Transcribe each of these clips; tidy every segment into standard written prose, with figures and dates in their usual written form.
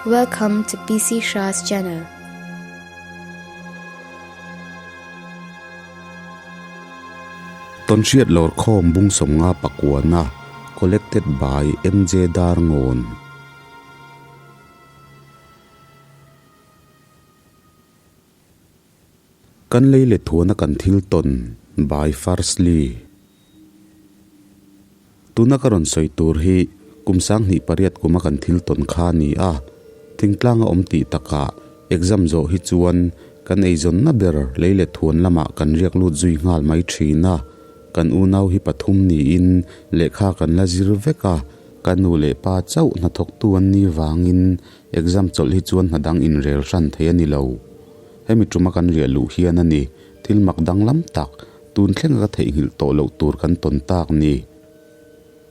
Welcome to PC Shah's channel. Tawnhriat Lawrkhawm Bung Sawmnga Pakuana Collected by MJ Darngawn. Kan lei let thuana kan thil tawn by Firstly. Tuna ka rawn sawi tur hi kum 2008 kuma kan thil tawn kha a ni a, thingtlang a awm tih takah exam zawh hi chuan kan eizawnna ber lei let thuan lamah kan riak lut zui nghal mai thin a, kan unau hi pathum niin lehkha kan la zir vek a, ka nu leh pa chauh hnathawktu an ni vangin Exam chawlh hi chuan hna dang inrel hran thei a ni lo. Hemi tuma kan riah luh hian a ni, thil mak danglam tak, tun thlenga ka theihnghilh tawh loh tur kan tawn tak ni.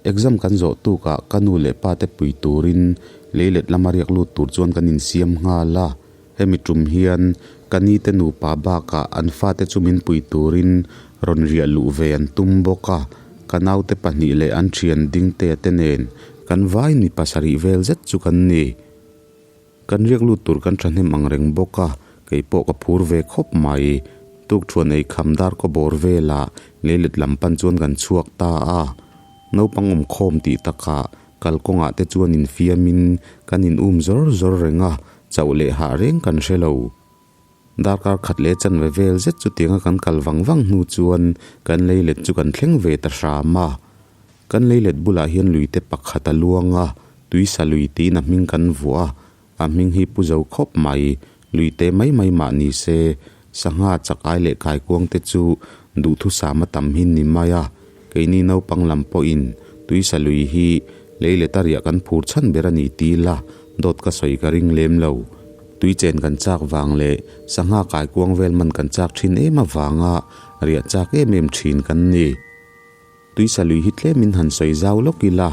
Exam kan zawh tukah ka nu leh pa te pui turin leilet lama riak lut tur chuan kan insiam nghal a. Hemi tum hian ka ni te nupa bakah an fate chu min pui turin rawn riah luh ve an tum bawk a. Ka naute pahnih leh an thian Dingtea te nen kan vai ni pasarih vel zet chu kan ni. Kan riak lut tur kan thahnem ang reng bawk a, kei pawh ka phur ve khawp mai. Tukthuan ei kham dar kaw bawr velah leilet lam pan chuan kan chhuak ta a. Naupang awmkhawm tih takah kalkawngah te chuan infiamin kan in um zawr zawr reng a, chauh leh hah reng kan hre lo. Darkar khat leh chanve vel zet chutianga kan kal vang vang hnu chuan kan leilet chu kan thleng ve ta hram a. Kan leilet bulah hian luite pakhat a luang a, tuisa lui tiin a hming kan vuah a, a hming hi pu zo khawp mai. Luite mai mai mah ni se, sangha chakai leh kaikuang te chu duhthusam a tam hin ni mai a. Keini naupang lam pawhin tuisa lui hi leilet a riah kan phur chhan ber a ni ti ila dawt ka sawi ka ring lem lo. Tui chen kan chak vang leh sangha kaikuang vel man kan chak thin em avanga riah chak em em thin kan ni. Tuisa lui hi tlemin han sawi zau lawk ila,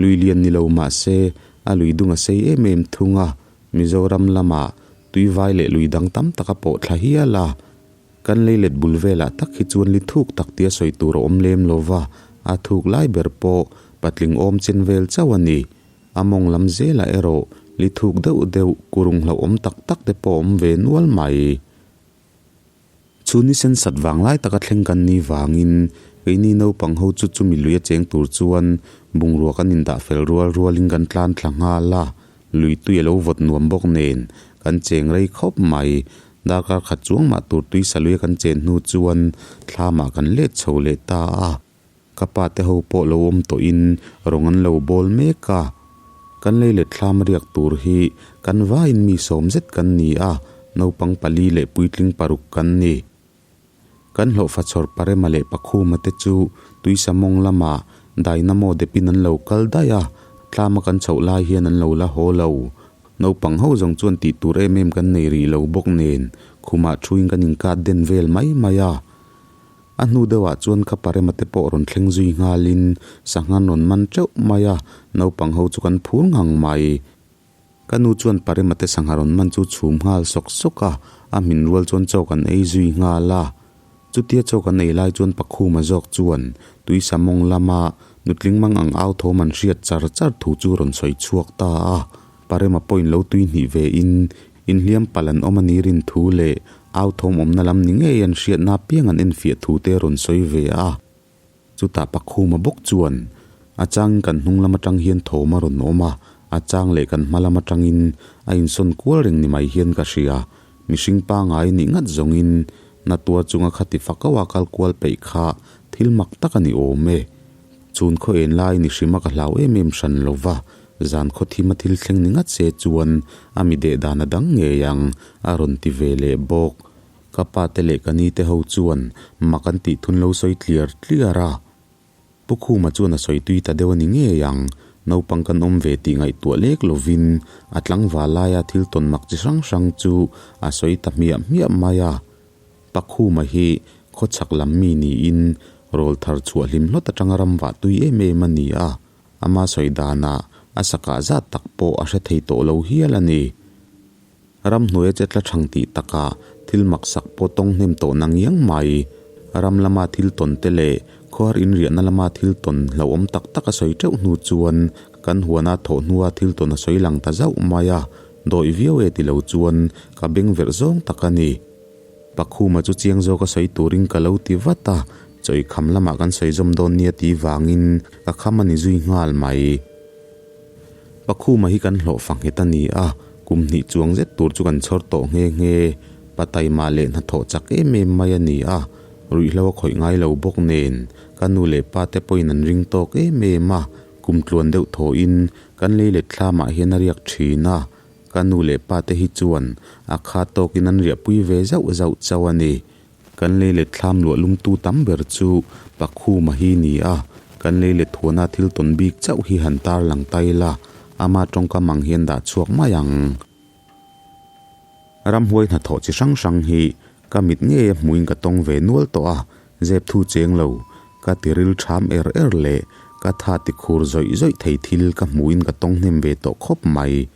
lui lian ni lo mah se a lui dung a sei em em thung a, Mizoram lamah tui vai leh lui dang tam tak a pawh thla hial a. Kan leilet bul velah tak hi chuan li thuk tak tia sawi tur a awm lem lo va, a thuk lai ber pawh patling awm chen vel chauh a ni. A mawng lam zelah erawh li thuk deuh deuh kurung hlauhawm tak tak te pawh a awm ve nual mai. Chu ni sen sat vang lai taka thleng kan ni vangin keini naupang ho chu chumi lui a cheng tur chuan bungrua kan indah fel rual rualin kan tlan thla nghal a, lui tui a lo vawt nuam bawk nen kan cheng rei khawp mai. Darkar khat chuang mah tur tui sa luia kan chen hnu chuan thlamah kan let chho leh ta a. Ka pa te ho pawh lo awm tawhin rawng an lo bawl mek a. Kan lei let thlam riak tur hi kan vaiin mi sawm zet kan ni a, naupang pali leh puitling paruk kan ni. Kan hlawhfa chhawr Parema leh Pakhuma te chu tuisa mawng lamah dynamo depin an lo kal daih a, tlama kan chhoh lai hian an lo la haw lo. Naupang ho zawng chuan tih tur em em kan nei rih lo bawk nen khumah thuin kan inkat den vel mai mai a. A hnu deuhah chuan ka parema te pawh rawn thleng zui nghalin sangha rawn man teuh mai a, naupang ho chu kan phur ngang mai. Ka nu chuan parema te sangha rawn man chu chhum nghal sawk sawk a, a hmin rual chuan chaw kan ei zui nghal a. Chutia chaw kan ei lai chuan Pakhuma zawk chuan tuisa mawng lama nutling mang ang au thawm an hriat char char thu chu rawn sawi chhuak ta a. Parema pawhin lo tui hnih ve in, inhliam palh an awm a ni rin thu leh au thawm awmna lam ni ngei an hriatna apiang an enfiah thu te rawn sawi ve a. Chutah Pakhuma bawk chuan a changin kan hnung lam atang hian thawm a rawn awm a, a chang leh kan hma lam atangin a insawn kual reng ni mai hian ka hria. Mihring pangai nih ngat zawngin na tuar chunga khati fakaua kal kual peih kha thil mak tak a ni awm e. Chhun khaw en lai ni hrima ka hlau em em hran lo va, zan khaw thima thil thleng ni ngat se chuan a mi deh dan a dang ngei ang, a rawn ti ve leh bawk. Ka pa te leh ka ni te ho chuan mak an tih thun lo sawi tliar tliar a. Pu Khuma chuan a sawi tui ta deuh a ni ngei ang, naupang kan awm ve tih ngaihtuah lek lovin a tlangval laia thil tawn mak chi hrang hrang chu a sawi ta hmiah hmiah mai a. Pakhuma hi khawchhak lam mi niin rawl thar chhuah hlim hlawt atanga ram vah tui em em a ni a, ama sawi danah a sakah zat tak pawh a hre thei tawh lo hial a ni. Ramhnuaia che tla thang tih takah thil maksak pawh tawng hnem tawh na ngiang mai. Ram lama thil tawn te leh khuar inriahna lama thil tawn hlauhawm tak tak a sawi teuh hnu chuan kan huana thawh hnua thil tawn a sawi lang ta zauh mai a. Dawih viau e ti lo chuan ka beng verh zawng tak a ni. Pakhuma chu chiang zawka sawi turin ka lo ti vat a, chawi kham lamah kan sawi zawm dawn nia tih vangin ka kham a ni zui nghal mai. Pakhuma hi kan hlawh fa nghet a ni a, kum hnih chuang zet tur chu kan chhawr tawh nghe nghe. Pa taima leh hnathawh chak em em mai a ni a, ruihhlo a khawih ngai lo bawk nen ka nu leh pa te pawhin an ring tawk em em a, kum tluan deuh thawhin kan lei let thlamah hian a riak thin a. Ka nu leh pa te hi chuan a kha tawkin an riahpui ve zauh zauh chauh a ni. Kan lei let thlam luah lumtu tam ber chu Pakhuma hi ni a, kan lei let thuana thil tawn bik chauh hi han tar lang ta ila, ama tawngkam ang hian dah chhuak mai ang. Ramhuai hnathawh chi hrang hrang hi ka mit ngei a hmuin ka tawng ve nual tawh a, zep thu cheng lo, ka tiril ṭham er er leh ka tha ti khur zawih zawih thei thil ka hmuin ka tawng hnem ve tawh khawp mai.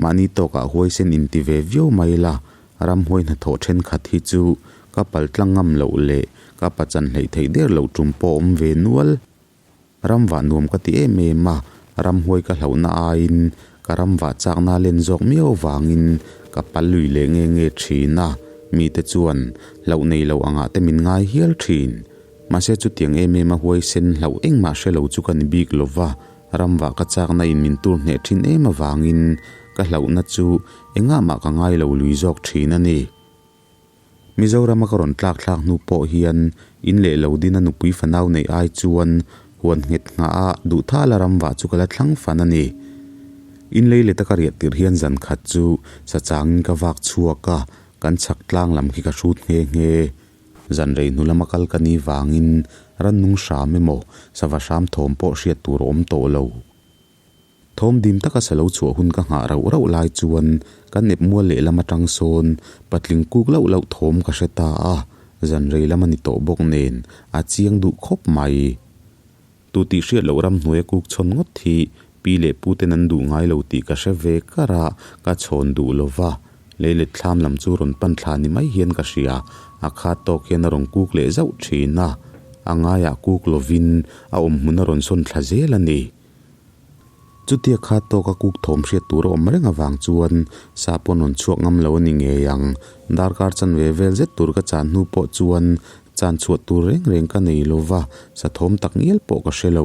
Mahni tawkah huaisen inti ve viau mai la, ramhuai hnathawh thenkhat hi chu ka paltlang ngam loh leh ka pachan hleih theih der loh tum pawh awm ve nual. Ramvah nuam ka ti em em a, ramhuai ka hlauhna aiin ka ramvah chakna len zawk miau vangin ka pal lui leh nge nge thin a, mite chuan hlauh nei lo angah te min ngai hial thin. Mahse chutiang em em a huaisen hlauh engmah hre lo chu ka ni bik lo va, ramvah ka chakna in min tur hneh thin em avangin ka hlauhna chu engah mah ka ngai lo lui zawk thin a ni. Mizorama ka rawn tlak thlak hnu pawh hian in leh lo dina nupui fanau neih ai chuan huan nghet nghah a duh thal a ramvah chu ka la thlang fan a ni. In lei leta ka riah tirh hian zan khat chu sa changin ka vak chhuak a, kan chhak tlang lam khi ka hrut nghe nghe. Zan rei hnu lama kal ka ni vangin rannung hram emaw sava hram thawm pawh hriat tur a awm tawh lo. Thawm dim taka sa lo chhuah hun ka nghah rauh rauh lai chuan ka nep mual lehlam atang sawn patling kuk lauh lauh thawm ka hre ta a, zan rei lam a ni tawh bawk nen a chiang duh khawp mai. Tu tih hriat loh ramhnuaia kuk chhawn ngawt hi pi leh pu ten an duh ngai lo tih ka hre ve kar a, ka chhawn duh lo va, leilet thlam lam chu rawn pan thla ni mai hian ka hria, a khat tawk hian a rawn kuk leh zauh thin a, a ngaiah kuk lovin a awm hmun a rawn sawn thla zel a ni. Chutia kha tawka kuk thawm hriat tur a awm reng avang chuan sa pawn rawn chhuak ngam lo a ni ngei ang. Darkar chanve vel zet tur ka chan hnu pawh chuan chan chhuah tur reng reng ka nei lo va, sa thawm tak ngial pawh ka hre lo.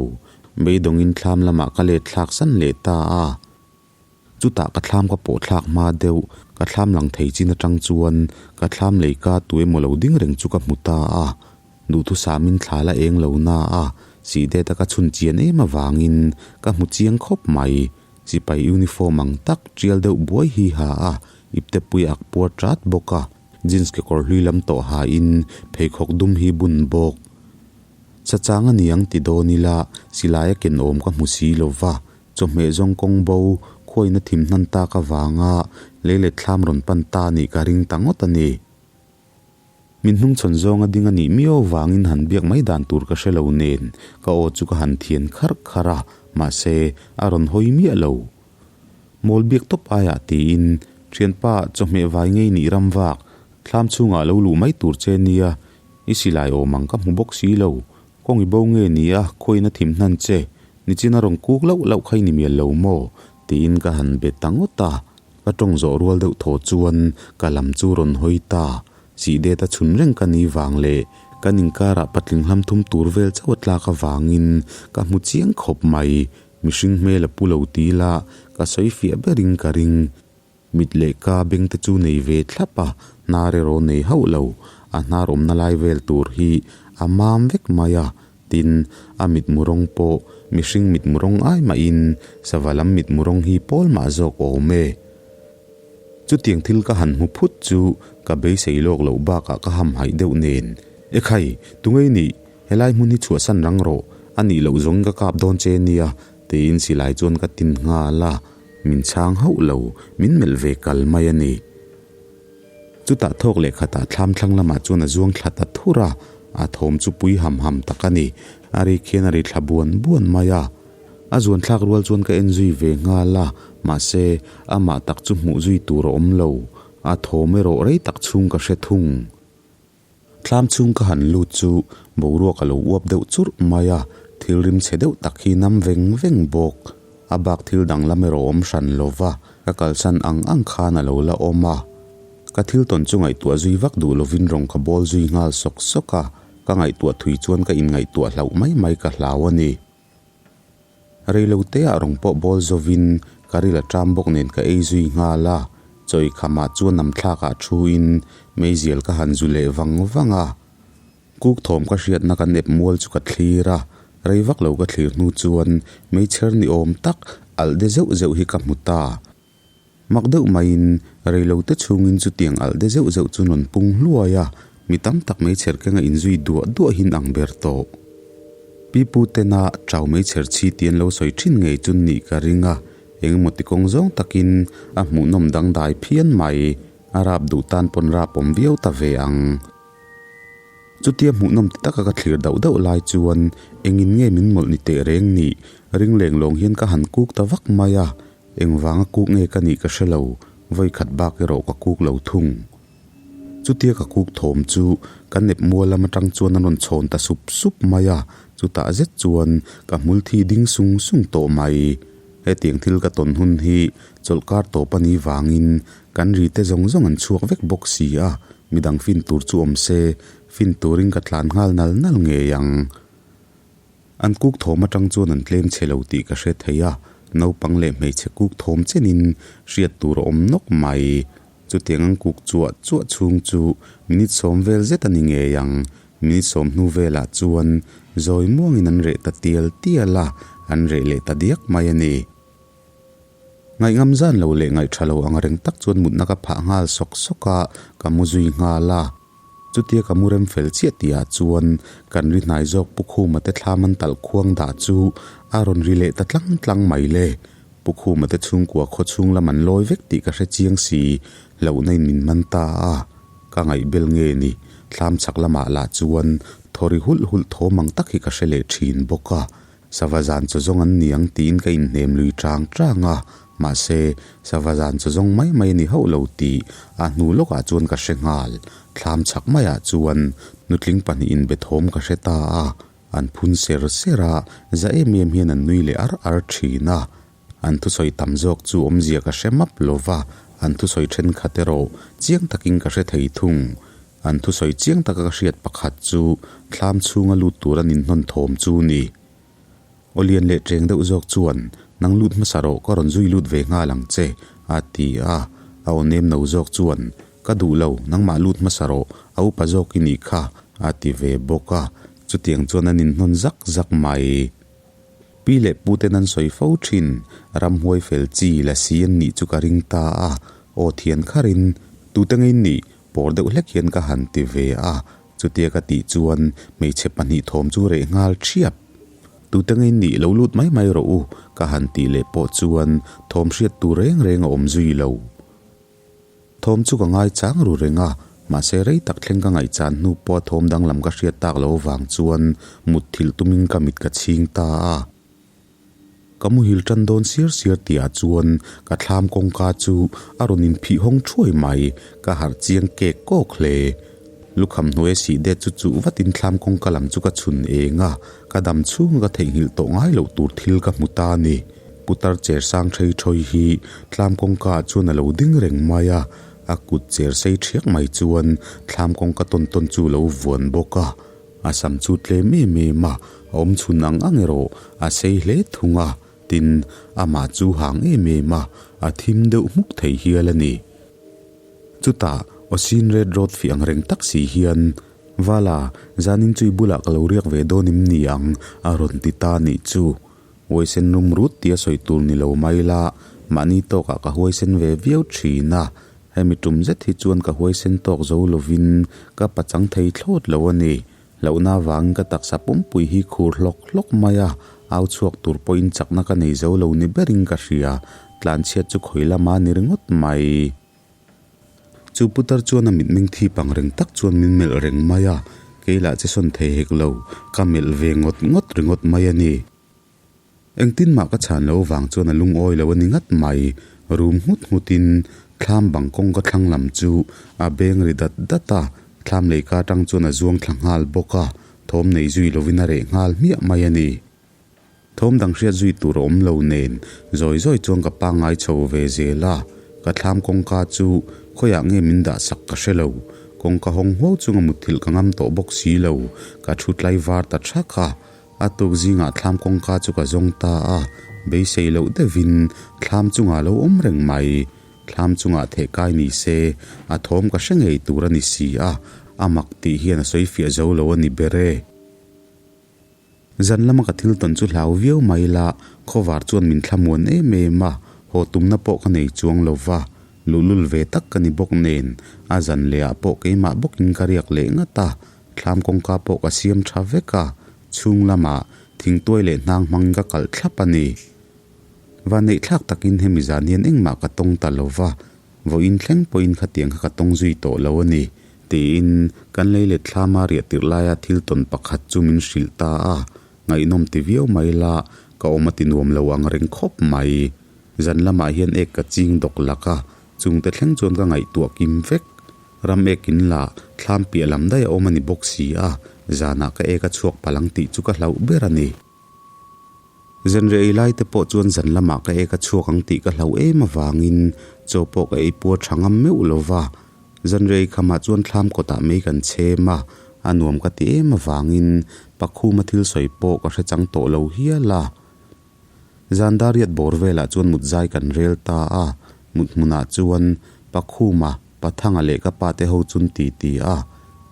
Beidawngin thlam lamah ka let thlak san leh ta a. Chutah ka thlam ka pawh thlak hma deuh, ka thlam lang thei chin atang chuan ka thlam lei ka tu emaw lo ding reng chu ka hmu ta a. Duhthusamin thla la eng lo na a, sih det a ka chhun chian em avangin ka hmu chiang khawp mai. Sipai uniform ang tak tial deuh buai hi ha a, ipte pui ak puar tat bawk a, jeans kekawr hlui lam tawh ha in pheikhawk dum hi bun bawk. Sachang a niang ti dawn ila silai a ken awm ka hmu si lo va, Chawhmeh zawng kawng bo, khuaina thim hnan tak avanga lei leh thlam rawn pan ta nih ka ring ta ngawt a ni. Min hnungchhawn zawnga ding a nih miau avangin han biak mai dan tur ka hre lo nen ka aw chu ka han thian kharh kharh a, mahse a rawn hawi miah lo. Mawl biak tawp aiah tiin, Thianpa, chawhmeh vai ngei nih ram vak, thlam chhungah lo luh mai tur che nia, i silai awm ang ka hmu bawk si lo, Kawng i bo nge ni a, khawiin a thim hnan che, nichin a rawn kuk lauh lauh kha i ni mial lo maw? tiin ka han be ta ngawt a, ka tawng zawh rual deuh thaw chuan ka lam chu rawn hawi ta, sih det a chhun reng ka ni vang leh kan inkarah patling hlam thum tur vel chauh a tlak avangin ka hmu chiang khawp mai, mihring hmel a pu lo ti ila ka sawi fiah berin ka ring. Mit leh ka beng te chu nei ve thlap a, hnar erawh nei hauh lo. A hnar awmna lai vel tur hi a mam vek mai a, tin, a mitmu rawng pawh mihring mitmu rawng ai mahin sava lam mitmu rawng hi pawl mah zawk awm e. Chutiang thil ka han hmu phut chu ka beisei lawk loh bakah ka hamhaih deuh nen, Ekhai, tungei nih, helai hmun hi chhuahsan rang rawh, a nih loh zawngin ka kap dawn che nia, tiin silai chuan ka tin nghal a. Min chhang hauh lo, min melh ve kal mai a ni. Chutah thawk leh khatah thlam thlang lamah chuan a zuang thla ta thur a, a thawm chu pui ham ham tak a ni. A rik hian a ri thla buan buan mai a. A zuan thlak rual chuan ka en zui ve nghal a, mahse, amah tak chu hmuh zui tur a awm lo. A thawm erawh rei tak chhung ka hre thung. Thlam chhung ka han lut chu boruak a lo uap deuh churh mai a, thil rim chhe deuh tak hi nam veng veng bawk. A bak thil danglam erawh awm hran lo va. Ka kalsan ang ang khan a lo la awm a. Ka thil tawn chu ngaihtuah zui vak duh lovin rawng ka bawl zui nghal sawk sawk a, ka ngaihtuah thui chuan ka inngaihtuah hlauh mai mai ka hlau a ni. Reilote ah rawng pawh bawl zovin ka ril a ṭam bawk nen ka ei zui nghal a, chawi khamah chuan namthlak ah thu in meizial ka han zu leh vang vang a. Kuk thawm ka hriatna ka nep mual chu ka thlir a, rei vak lo ka thlir hnu chuan meichher ni awm tak alh de zeuh zeuh hi ka hmu ta. Mak deuh maiin reilote chhungin chutiang alh de zeuh zeuh chu rawn pung hluai a, mi tam tak meichher kenga inzui duah duahin ang ber tawh. Pi pu tena chau meichher chhi ti an lo sawi thin ngei chu nih ka ring a, engemaw ti kawng zawng takin a hmuhnawm dangdai phian mai, a rap duh tan pawn rap awm viau ta ve ang. Chutia hmuhnawm ti taka ka thlir dauh dauh lai chuan engin nge min mawlh ni teh reng nih ring leng lawng hian ka han kuk ta vak mai a, engvanga kuk nge ka nih ka hre lo, vawi khat bak erawh ka kuk lo thung. Chutia ka kuk thawm chu ka nep mual lam atang chuan a rawn chhawn ta sup sup mai a, chutah zet chuan ka hmul thi ding sung sung tawh mai. Hetiang thil ka tawn hun hi chawlhkar tawp a nih vangin kan ri te zawng zawng an chhuak vek bawk si a, Midang fin tur chu awm se, fin turin ka tlan nghal nal nal ngei ang. An kuk thawm atang chuan an tlem chhe lo tih ka hre thei a, naupang leh hmeichhe kuk thawm chenin hriat tur a awm nawk mai. Chutiang an kuk chuah chuah chhung chu minute sawm vel zet a ni ngei ang. Minute sawm hnu velah chuan zawi muangin an reh ta tial tial a, an reh leh ta diak mai a ni. Ngaihngam zan lo leh ngaih tha lo ang reng tak chuan mutna ka phah nghal sawk sawk a, ka mu zui nghal a. Chutia ka mu rem fel chiah tihah chuan kan ri hnai zawk Pu Khuma te thlam an talh khuang dah chu a rawn ri leh ta tlang tlang mai le. Pu Khuma te chhungkua khaw chhung lam an lawi vek tih ka hre chiang si, hlauhna in min man ta a. Ka ngaih bel nge ni, thlam chhak lamah lah chuan thaw ri hulh hulh thawm ang tak hi ka hre leh thin bawk a. Sava zan chaw zawng an ni ang tiin ka inhnem lui chang chang a, mahse, sava zan chaw zawng mai mai a ni hauh lo tih a hnu lawkah chuan ka hre nghal. Thlam chhak maiah chuan nutling pahnihin be thawm ka hre ta a, an phun ser ser a, za em em hian an nui leh ar ar thin a. An thusawi tam zawk chu awmzia ka hre map lo va, an thusawi thenkhat erawh chiang takin ka hre thei thung. An thusawi chiang taka ka hriat pakhat chu thlam chhunga lut tur an inhnawn thawm chu ni. Aw lian leh cheng deuh zawk chuan, Nang lut hmasa rawh, ka rawn zui lut ve nghal ang che, a ti a. A aw nem no zawk chuan, Ka duh lo, nangmah lut hmasa rawh, a upa zawk i nih kha, a ti ve bawk a. Chutiang chuan an inhnawn zak zak mai. Pi leh pu ten an sawi fo thin, ramhuai fel chi la si an nih chu ka ring ta a, aw thian kharin, tute ngei nih, pawr deuh hlek hian ka han ti ve a, chutia ka tih chuan hmeichhe pahnih thawm chu reh nghal thiap. Tute ngei nih lo lut mai mai rawh u, ka han tih leh pawh chuan thawm hriat tur reng reng a awm zui lo. Thawm chu ka ngai chang ru reng a, mahse rei tak thleng ka ngaihchan hnu pawha thawm danglam ka hriat tak lo vang chuan mutthilh tumin ka mit ka chhing ta a. Ka muhil tan dawn siar siar tihah chuan ka thlam kawngka chu a rawn inphih hawng thuai mai, ka harh chiang kek kawk hle. Lukham hnuai sih det chu chuh vatin thlam kawngka lam chu ka chhun eng a, ka dam chhunga ka theihnghilh tawh ngai loh tur thil ka hmu ta a ni. Putar cher sang thei thawi hi thlam kawngka ah chuan a lo ding reng mai a, a kut cher sei thiak mai chuan thlam kawngka tawn tawn chu a lo vuan bawk a, a sam chu tlem em em a, a awm chhun ang ang erawh a sei hle thung a, tin amah chu hang em em a, a thim deuh hmuk thei hial a ni. Chutah aw sin red road fih ang reng tak si hian, Vala, zanin chu i bulah ka lo riak ve dawn em ni ang? a rawn ti ta nih chu. Huaisen rum rut tia sawi tur ni lo mai la, mahni tawkah ka huaisen ve viau thin a, hemi tum zet hi chuan ka huaisen tawk zo lovin ka pachang thei thlawt lo a ni. Hlauhna avangin ka taksa pumpui hi khur hlawk hlawk mai a, au chhuak tur pawhin chakna ka nei zo lo ni berin ka hria, tlanchhiat chu khawi lama ni ringawt mai. Chu putar chuan a mitmeng thip ang reng tak chuan min melh reng mai a, kei lah che sawn thei hek lo, ka melh ve ngawt ngawt ringawt mai a ni. Engtin mah ka chhan lo vang chuan a lungawi lo a ni ngat mai, rum nghut nghut in thlam bang kawng ka thlang lam chu a beng ri dat dat a, thlam lei ka atang chuan a zuang thla nghal bawk a, thawm nei zui lovin a reh nghal hmiah mai a ni. Thawm dang hriat zui tur a awm lo nen zawi zawi chuan ka pangngai chho ve zel a, ka thlam kawngka chu khawiah nge min dah sak ka hre lo. Kawngka hawng huau chunga mutthilh ka ngam tawh bawk si lo, ka thu tlai var ta thak a. A tuk zingah thlam kawngka chu ka zawng ta a, beisei loh deuhin thlam chungah a lo awm reng mai. Thlam chungah theh kai ni se, a thawm ka hre ngei tur a ni si a, a mak tih hian a sawi fiah zo lo a ni ber e. Zan lama ka thil tawn chu hlau viau mai la, khawvar chuan min thlamuan em em a, haw tumna pawh ka nei chuang lo va, luhlul ve tak ka ni bawk nen, a zan lehah pawh keimah bawkin ka riak leh ngat a, thlam kawngka pawh ka siam tha vek a, chhung lamah thingtuai leh hnang hmangin ka kalh thlap a ni. Vanneih thlak takin hemi zan hian engmah ka tawng ta lo va, vawiin thleng pawhin khatiang kha ka tawng zui tawh lo a ni, tiin kan lei let thlama riah tirh laia thil tawn pakhat chu min hrilh ta a, ngaihnawm ti viau mai la, ka awm a ti nuam lo ang reng khawp mai. Zan lamah hian ek ka ching dawk lak a, chungte thleng chuan ka ngaihtuah kim vek. Ram ek in la, thlam piah lam daih a awm a ni bawk si a, zanah ka ek a chhuak palh ang tih chu ka hlauh ber a ni. Zanriah ei lai te pawh chuan zan lamah ka ek a chhuak ang tih ka hlauh em avangin chaw pawh ka ei puar tha ngam meuh lo va. Zanriah ei khamah chuan thlam kawtah mei kan chhem a, a nuam ka ti em avangin Pakhuma thil sawi pawh ka hre chang tawh lo hial a. Zan dariat bawr velah chuan mut zai kan rel ta a, mut hmunah chuan Pakhuma, Pathanga leh ka pa te ho chun ti ti a,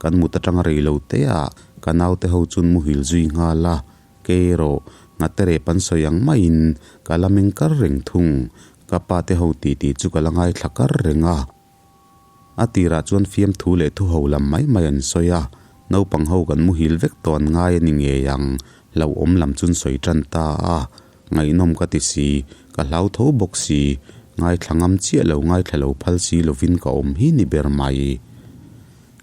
kan mut atanga rei lo te ah ka nau te ho chun muhil zui nghal a, Kei erawh nghate rep an sawi ang maiin ka la meng kar reng thung. Ka pa te ho titi chu ka la ngaithla kar reng a. A tirah chuan fiamthu leh thuho lam mai mai an sawi a, naupang ho kan muhil vek tawh an ngai a ni ngei ang, hlauhawm lam chu an sawi tan ta a. Ngaihnawm ka ti si, ka hlau tho bawk si, ngaithla ngam chiah lo ngaithla lo phal si lovin ka awm hi ni ber mai.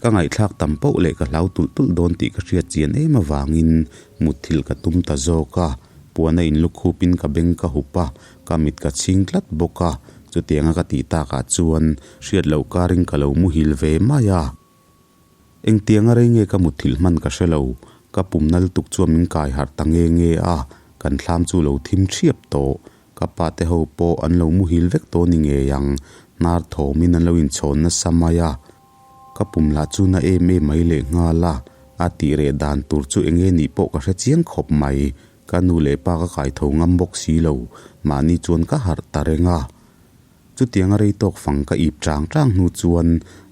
Ka ngaihthlak tam poh leh ka hlau tulh tulh dawn tih ka hriat chian em avangin mutthilh ka tum ta zawk a, puana in lukhupin ka beng ka hup a, ka mit ka chhing tlat bawk a, chutianga ka tih takah chuan hriat loh karin ka lo muhil ve mai a. Engtianga rei nge ka mutthilh hman ka hre lo, ka pum nal tuk chuan min kai harh ta nge nge a, kan thlam chu lo thim thiap tawh. Ka pa te ho pawh an lo muhil vek tawh ni ngei ang, hnar thawmin an lo inchhawn nasa mai a. Ka pum lah chu na em em mai leh nghal a, a tih reh dan tur chu eng nge nih pawh ka hre chiang khawp mai. Ka nu leh pa ka kai tho ngam bawk si lo, mahni chuan ka harh ta reng a. Chutianga rei tawk fang ka ip chang chang hnu chuan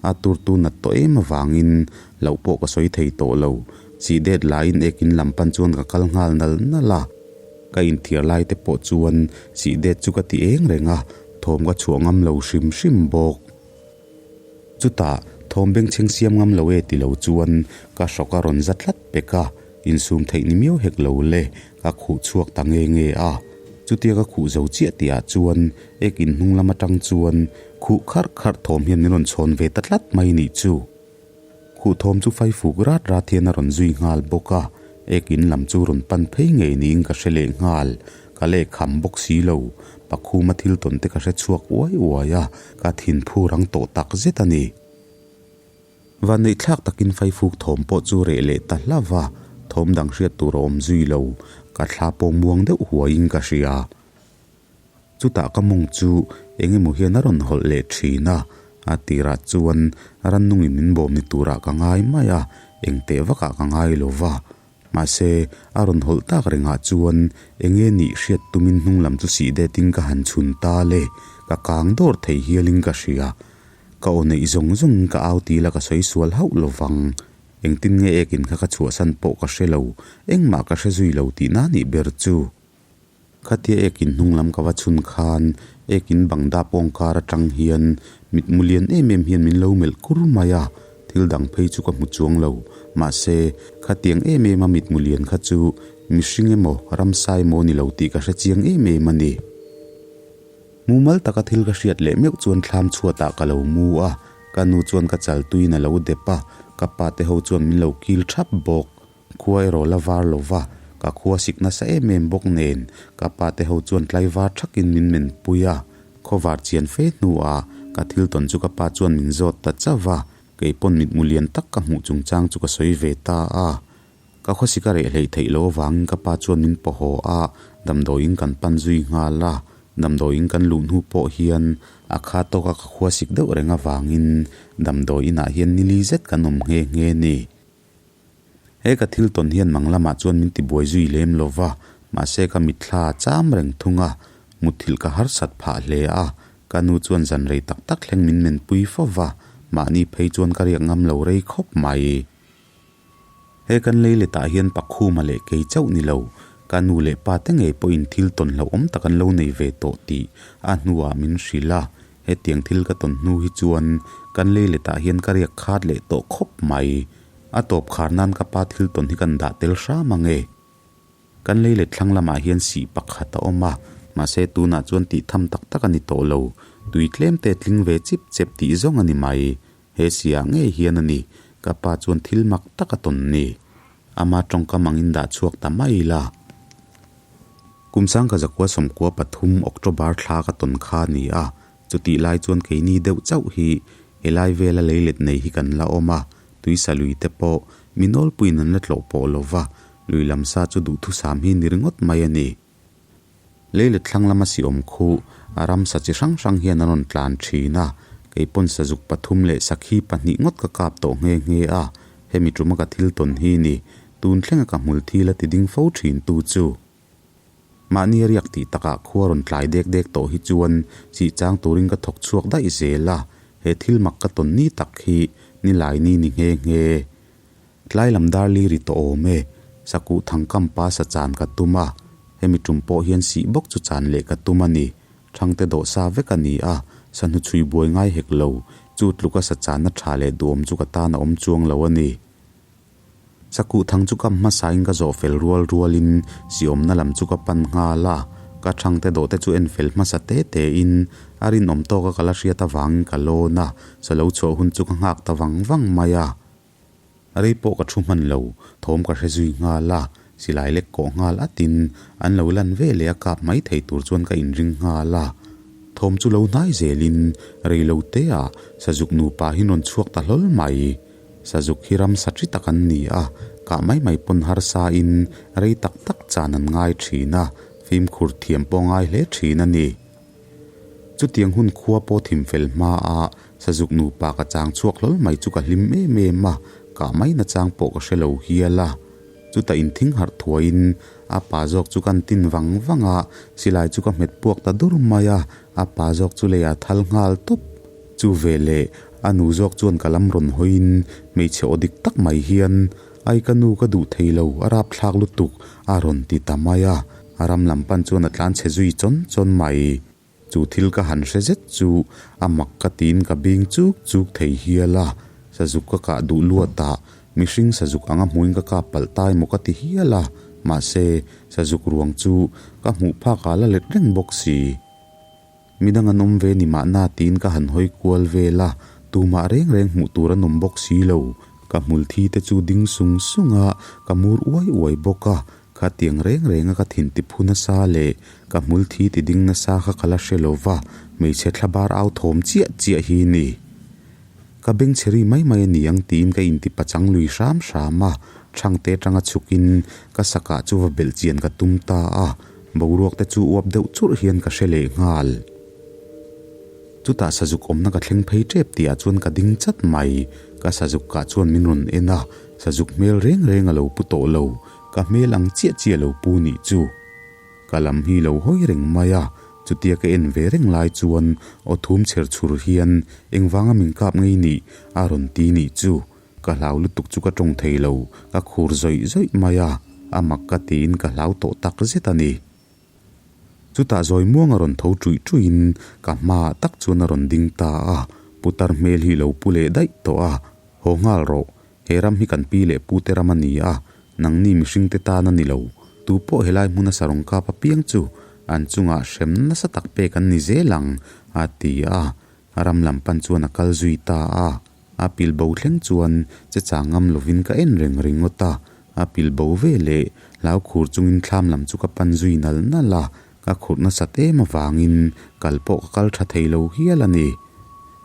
a tur tu nat tawh em avangin loh pawh ka sawi thei tawh lo. Chih det laiin ekin lam pan chuan ka kal nghal nal nal a. Ka inthiar lai te pawh chuan chih det chu ka ti eng reng a, thawm ka chhuah ngam lo hrim hrim bawk. Chutah thawm bengchheng siam ngam lo e ti lo chuan ka hrawk a rawn za tlat pek a, insum theih ni miau hek lo le, ka khuh chhuak ta nge nge a. Chutia ka khuh zo chiah tihah chuan ek in hnung lam atang chuan khuh kharh kharh thawm hian min rawn chhawn ve ta tlat mai nih chu. Khuh thawm chu fai fuk rat rat hian a rawn zui nghal bawk a, ek in lam chu rawn pan phei ngei niin ka hre leh nghal. Ka lehkham bawk si lo, Pakhuma thil tawn te ka hre chhuak uai uai a, ka thin phur ang tawh tak zet a ni. Vanneihthlak takin faifuk thawm pawh chu reh leh ta hlauh va, thawm dang hriat tur a awm zui lo, ka thla pawh muang deuh huaiin ka hria. Chutah ka mawng chu eng emaw hian a rawn hawlh leh thin a, a tirah chuan rannungin min bawm ni turah ka ngai mai a, engteh vakah ka ngai lo va. Mahse, a rawn hawlh tak rengah chuan eng nge nih hriat tumin hnung lam chu sih detin ka han chhun ta le, ka kang dawr thei hialin ka hria. Ka aw neih zawng zawngin ka au tila ka sawi sual hauh lo vang. Engtin nge ekin kha ka chhuahsan pawh ka hre lo, engmah ka hre zui lo tihna nih ber chu. Khatia ekin hnung lam ka va chhun khan ekin bang dap awngkar atang hian mitmu lian em em hian min lo melh kur mai a, thil dang phei chu ka hmu chuang lo. Mahse, khatiang em em a mitmu lian kha chu mihring emaw ramsa emaw ni lo tih ka hre chiang em em a ni. Mumal taka thil ka hriat leh meuh chuan thlam chhuatah ka lo mu a, ka nu chuan ka chal tuiin a lo dep a, ka pa te ho chuan min lo kil thap bawk. Khua erawh la var lo va, ka khua sik nasa em em bawk nen ka pa te ho chuan tlaivar thakin min men pui a. Khawvar chian fe hnuah ka thil tawn chu ka pa chuan min zawt ta chauh va, kei pawn mitmu lian tak ka hmuh chungchang chu ka sawi ve ta a. Ka khawsik a reh hleih theih loh avangin ka pa chuan min paw haw a, Damdawiin kan pan zui nghal a, damdawiin kan luh hnu pawh hian a kha tawka ka khua sik deuh reng avangin damdawiinah hian nili zet kan awm nghe nghe ni. He ka thil tawn hian mang lamah chuan min tibuai zui lem lo va, mahse ka mitthla a cham reng thung a, mutthilh ka harsat phah hle a, ka nu chuan zan rei tak tak thleng min menpui fo va, mahni phei chuan ka riak ngam lo rei khawp mai. He kan lei letah hian Pakhuma leh kei chauh ni lo, ka nu leh pa te ngei pawhin thil tawn hlauhawm tak an lo nei ve tawh tih a hnuah min hrilh a, hetiang thil ka tawn hnu hi chuan kan lei letah hian ka riak khat leh tawh khawp mai. A tawp khar nan ka pa thil tawn hi kan dah tel hram ang e. Kan lei let thlang lamah hian sih pakhat a awm a, mahse tunah chuan tih tham tak tak a ni tawh lo, tui tlem te tling ve chip chep tih zawng a ni mai. He siah ngei hian a ni, ka pa chuan thil mak tak a tawn ni. Ama tawngkam angin dah chhuak ta mai la. Kum sangka zakua sawmkua pathum October thla ka tawn kha a ni a, chutih lai chuan keini deuh chauh hi helai vela leilet nei hi kan la awm a, tuisa lui te pawh mi nawlpuiin an la tlawh pawh lo va, lui lam sa chu duhthusam hi ni ringawt mai a ni. Leilet thlang lama si awm khu a ramsa chi hrang hrang hian an rawn tlan thin a, kei pawn sazuk pathum leh sakhi pahnih ngawt ka kap tawh nghe nghe a, hemi tuma ka thil tawn hi ni, tun thlenga ka hmul thil a ti ding fo thin tu chu. Mahni a riak tih takah khua rawn tlai dek dek tawh hi chuan chih chang turin ka thawk chhuak daih zel a, he thil mak ka tawn ni tak hi ni lai ni ni nghe nghe. Tlai lam dar li ri tawh awm e, sakuh thangkam pa sa chan ka tum a, hemi tum pawh hian sih bawk chu chan leh ka tum a ni. Thangte dawh sa vek a ni a, sahnu chhui buai ngai hek lo, chu tluka sa channa tha leh duhawm chu ka tan a awm chuang lo a ni. Sakuh thang chu kam hmasain ka zawh fel rual rualin siawmna lam chu ka pan nghal a, ka thangte dawh te chu en fel hmasa te tein a rinawm tawka ka la hriat avangin ka lawn a, sa lo chhuah hun chu ka nghak ta vang vang mai a. Rei pawh ka thu hman lo, thawm ka hre zui nghal a, silai lek kawh nghal atin an lo lan ve leh a kap mai thei tur chuan ka inring nghal a. Thawm chu lo hnai zelin rei lo te ah Sazuk nupa hi rawn chhuak ta hlawl mai. Sazuk hi ram sa thi tak an ni a, kah mai mai pawn harsa in rei tak tak chan an ngai thin a, fimkhur thiam pawh ngai hle thin a ni. Chutiang hun khua pawh thim fel hma a, Sazuk nupa ka chang chhuak hlawl mai chu ka hlim em em a, kah mai nachang pawh ka hre lo hial a. Chutah inthing harh thuaiin a pa zawk chu kan tin vang vang a, silai chu ka hmet puak ta dur mai a, a pa zawk chu leiah thal nghal tawp. Chu veleh a nu zawk chuan ka lam rawn hawiin hmeichhe aw dik tak mai hian, Ai ka nu ka duh thei lo, a rapthlak lutuk, a rawn ti ta mai a, a ram lam pan chuan a tlan chhe zui chawn chawn mai. Chu thil ka han hre zet chu a mak ka tiin ka bing chuk chuk thei hial a, sazuk ka kah duh luat a, mihring sazuk anga hmuin ka kap palh ta emaw ka ti hial a, mahse sazuk ruang chu ka hmuh phak ah la let reng bawk si. Midang an awm ve ni mahna tiin ka han hawi kual vel a, tumah reng reng hmuh tur an awm bawk si lo, ka hmul thi te chu ding sung sung a, ka mur uai uai bawk a, Khatiang reng renga ka thin ti phu nasa leh ka hmul thi ti ding nasa kha ka la hre lo va, hmeichhe thlabar au thawm chiah chiah hi ni. Ka beng chhe ri mai mai a ni ang tiin ka inti pachang lui hram hram a, thangte atanga chhukin ka sakah chu va belh chian ka tum ta a, boruak te chu uap deuh churh hian ka hre leh nghal. Chutah sazuk awmna ka thleng phei tep tihah chuan ka ding chat mai, ka sazuk kah chuan min rawn en a, sazuk hmel reng reng a lo pu tawh lo, Ka hmel ang chiah chiah lo pu nih chu. Ka lam hi lo hawi reng mai a, chutia ka en ve reng lai chuan aw thum chher chhur hian engvanga min kap ngei nih a rawn ti nih chu. Ka hlau lutuk chu ka tawng thei lo, ka khur zawih zawih mai a, a mak ka tiin ka hlau tawh tak zet a ni. Chutah zawi muang a rawn tho ṭuih ṭuihin ka hmaah tak chuan a rawn ding ta a, putar hmel hi lo pu leh daih tawh a, haw nghal rawh, he ram hi kan pi leh pute ram a ni a, nangni mihringte tan a ni lo, tu pawh helai hmuna sarung kap apiang chu an chungah hrem nasa tak pek an ni zel ang, a ti a, ram lam pan chuan a kal zui ta a. A pil bo thleng chuan che chang ngam lovin ka en reng ringawt a, a pil bo ve leh hlau khur chungin thlam lam chu ka pan zui nal nal a, ka khurh nasat em avangin kal pawh ka kal tha thei lo hial a ni.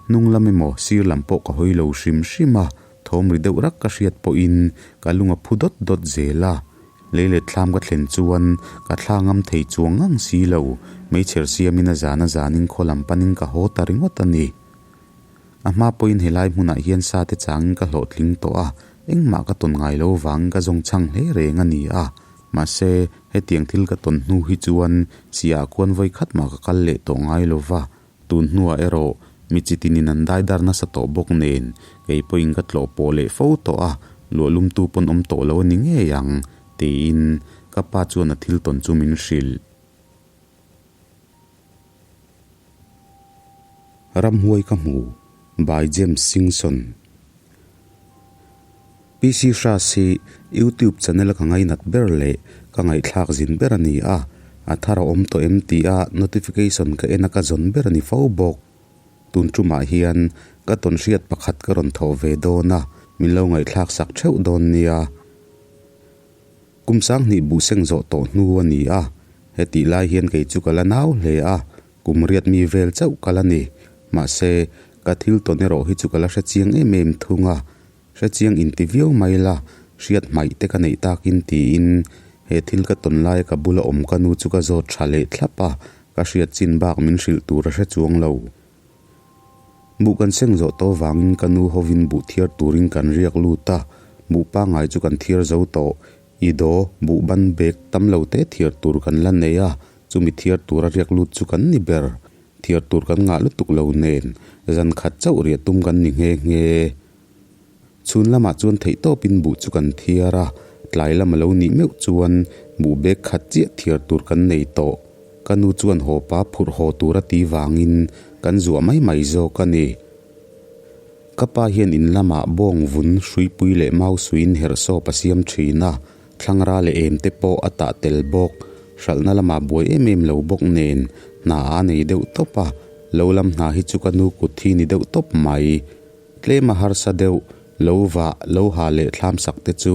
Hnung lam emaw sir lam pawh ka hawi lo hrim hrim a, thawm ri deuh rak ka hriat pawhin ka lung a phu dawt dawt zel a. Leilet thlam ka thlen chuan ka thla ngam thei chuang ngang si lo, meichher siamin a zan a zanin khaw lam panin ka haw ta ringawt a ni. A hma pawhin helai hmunah hian sa te changin ka hlawhtling tawh a, engmah ka tawn ngai lo vangin ka zawng chhang hle reng a ni a. Mahse, hetiang thil ka tawn hnu hi chuan siah khuan vawi khat mah ka kal leh tawh ngai lo va, tun hnuah erawh mi chi tinin an daidar nasa tawh bawk nen kei pawhin ka tlawh pawh leh fo tawh a, luahlumtu pawn awm tawh lo a ni ngei ang, tiin ka pa chuan a thil tawn chu min hrilh. Ramhuai ka hmu, by James Singson. PC Hras hi YouTube channel a ka ngainat ber leh ka ngaihthlak zin ber a ni a, a thar a awm tawh em tih a notification ka en a ka zawn ber a ni fo bawk. Tun tumah hian ka tawnhriat pakhat ka rawn thawh ve dawn a, min lo ngaihthlak sak theuh dawn nia. Kum sanghnih buh seng zawh tawh hnu a ni a, hetih lai hian kei chu ka la nau hle a, kum riat mi vel chauh ka la ni. Mahse, ka thil tawn erawh hi chu ka la hre chiang em em thung a, hre chiang inti viau mai la, hriat hmaih te ka neih takin tiin he thil ka tawn laia ka bula awm ka nu chu ka zawt tha leh thlap a, ka hriat chin bak min hrilh tur a hre chuang lo. Buh kan seng zawh tawh vangin ka nu hovin buh thiar turin kan riak lut a, buh pangngai chu kan thiar zo tawh. I daw, buh ban bag tam lo te thiar tur kan la nei a, chumi thiar tura riak lut chu kan ni ber. Thiar tur kan ngah lutuk lo nen, zan khat chauh riah tum kan ni nghe nghe. Chhun lamah chuan theihtawpin buh chu kan thiar a, tlai lam a lo nih meuh chuan buh bag khat chiah thiar tur kan nei tawh. Ka nu chuan haw pa phurh haw tur a ti vangin kan zuah mai mai zawk a ni. Ka pa hian in lamah bawng vun hruipui leh mau suiin herhsawp a siam thin a, thlangra leh em te pawh a tah tel bawk. Hralhna lamah buai em em lo bawk nen hna a nei deuh tawp a, lo lam hna hi chu ka nu kut hi ni deuh tawp mai. Tlem a harsa deuh, lo vah, lo ha leh thlam sak te chu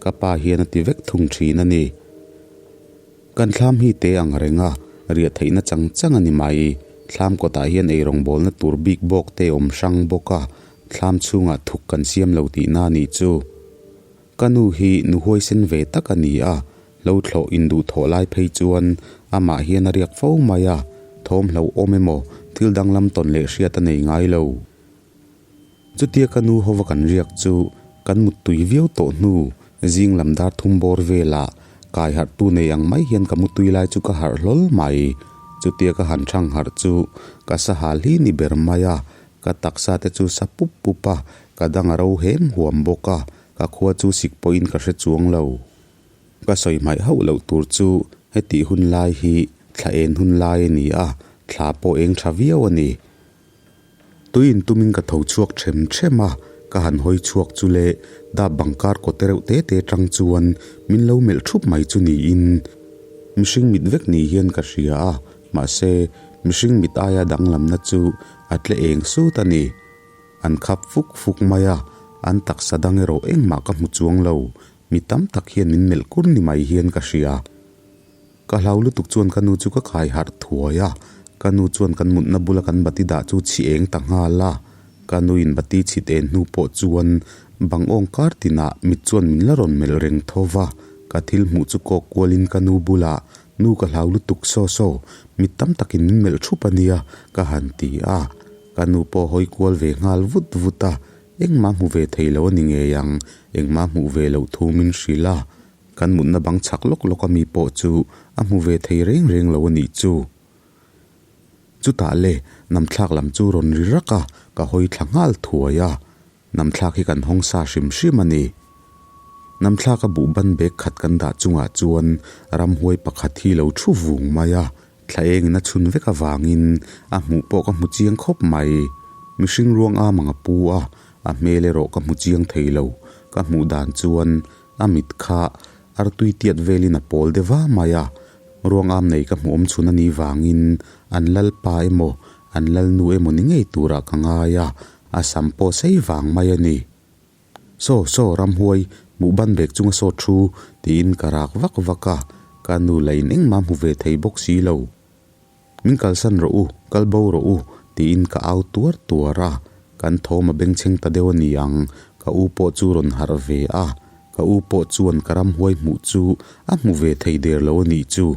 ka pa hian a ti vek thung thin a ni. Kan thlam hi te ang reng a, riah theihna chang chang a ni mai. Thlam kawtah hian eirawngbawlna tur bik bawk te awm hrang bawk a, thlam chhungah thuk kan siam lo tihna a nih chu. Ka nu hi nu huaisen ve tak a ni a, lo thlawh induhthawh lai phei chuan amah hian a riak fo mai a, thawm hlauhawm emaw thil danglam tawn leh hriat a nei ngai lo. Chutia ka nu hova kan riak chu kan muttui viau tawh hnu zing lam dar thum bawr velah kai harh tu nei ang mai hian ka mutui lai chu ka harh hlawl mai. Chutia ka han thang harh chu ka sa hal hi ni ber mai a, ka taksa te chu sa pup pup a, ka dang a ro hem huam bawk a, ka khua chu sik pawhin ka hre chuang lo. Ka sawi hmaih hauh loh tur chu hetih hun lai hi thla en hun lai a ni a, thla pawh eng tha viau a ni. Tui in tumin ka tho chhuak them them a, ka han hawi chhuak chu le dap bang kar kaw te reuh te te tang chuan min lo melh thup mai chu niin mihring mit vek ni hian ka hria a, mahse mihring mit aia danglamna chu a tle eng sut a ni. An khap fuk fuk mai a, an taksa dang erawh engmah ka hmu chuang lo, mi tam tak hian min melh kur ni mai hian ka hria. Ka hlau lutuk chuan ka nu chu ka khai harh thuai a, ka nu chuan kan mutna bula kan bati dah chu chhi eng ta nghal a, ka nuin bati chhit en hnu pawh chuan bang awng kar tinah mit chuan min la rawn melh reng tho va, ka thil hmuh chu kawk kualin ka nu bulah nu ka hlau lutuk saw saw, mit tam takin min melh thup a nia ka han ti a, ka nu pawh hawi kual ve nghal vut vut a, engmah hmu ve thei lo a ni ngei ang, engmah hmuh ve loh thu min hrilh a. Kan mutna bang chhak lawk lawk ami pawh chu a hmu ve thei reng reng lo a nih chu. Chutah le, namthlak lam chu rawn ri rak a, ka hawi thla nghal thuai a. Namthlak hi kan hawng sa hrim hrim a ni. Namthlak a buh ban bag khat kan dah chungah chuan ramhuai pakhat hi lo thu vung mai a, thla engin a chhun vek avangin a hmuh pawh ka hmu chiang khawp mai. Mihring ruang am ang a pu a, a hmel erawh ka hmu chiang thei lo. Ka hmuh dan chuan A mit kha artui tiat velin a pawl deuh va mai a, ruangam nei ka hmuh awm chhun a nih vangin an lalpa emaw an lalnu emaw ni ngei turah ka ngai a, a sam pawh sei vang mai a ni. Saw, saw, ramhuai, hmuh ban bek chunga saw thu, tiin ka rak vak vak a, ka nu la in engmah hmu ve thei bawk si lo. Min kalsan rawh u, kal bo rawh u, tiin ka au tuar tuar a, kan thawm a bengchheng ta deuh a ni ang, ka u pawh chu rawn harh ve a, Ka u pawh chuan ka ramhuai hmuh chu a hmu ve thei der lo a nih chu.